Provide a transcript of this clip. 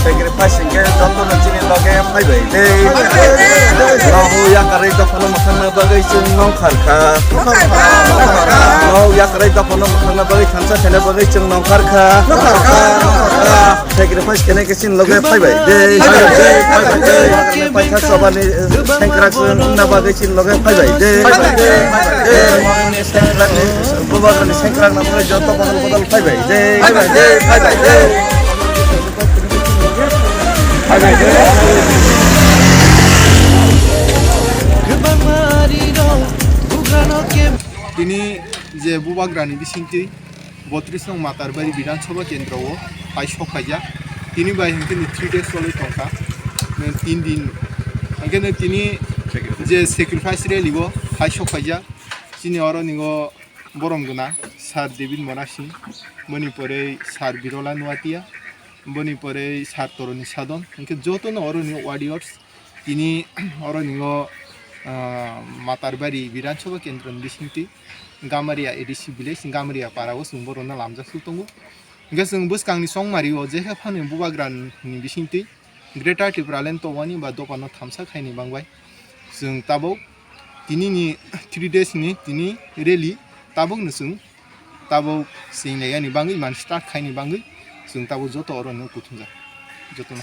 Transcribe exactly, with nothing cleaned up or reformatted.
Sacrifice hingke jotono chini loge phaibai de. Nohuk yakarwi dophano mwthangna bagwi chwng nongkharkha. Nohuk yakarwi dophano mwthangna bagwi thansa khaina bagwi chwng nongkharkha. Sacrifice kene ke chini loge phaibai de. Paitha sobani sengkrak wngna bagwi chini loge phaibai de. Bubagrani sengkrak na bagwi joto bodol bodol phaibai de. Phaibai de, phaibai de. Tini je Bubagrani bisingtwi botris nong Matarbari Bidhan Sabha Kendro o phai sok phaijak. Tini bai hwnkhe ni three days choli tongkha. Tin din. Hwnkhe no tini je sacrifice rally o phai sok phaijak. Chini oro ningo borom gwnang Sir David Monasing, boni pore Sir Birola Nuatia, boni pore Sir Toroni Sadon, hwnkhe jotono oro ni warriors tini oro ningo, ah, Matarbari Bidhan Sabha Kendro ni bisingtwi Gamaria A D C village, Gamaria para o chwng borokno lamjak su tongo. Hwnkhe chwng bwskangni chongmari o jekhe phano Bubagra ni bisingtwi Greater Tipraland tongwani ba dophano thamsa khaini bangbai chwng tabuk tini ni three days ni tini rally tabuk no chwng tabuk chwng laiyani bangwi man start khaini bangwi chwng tabuk joto oro no kuthumjak jotono.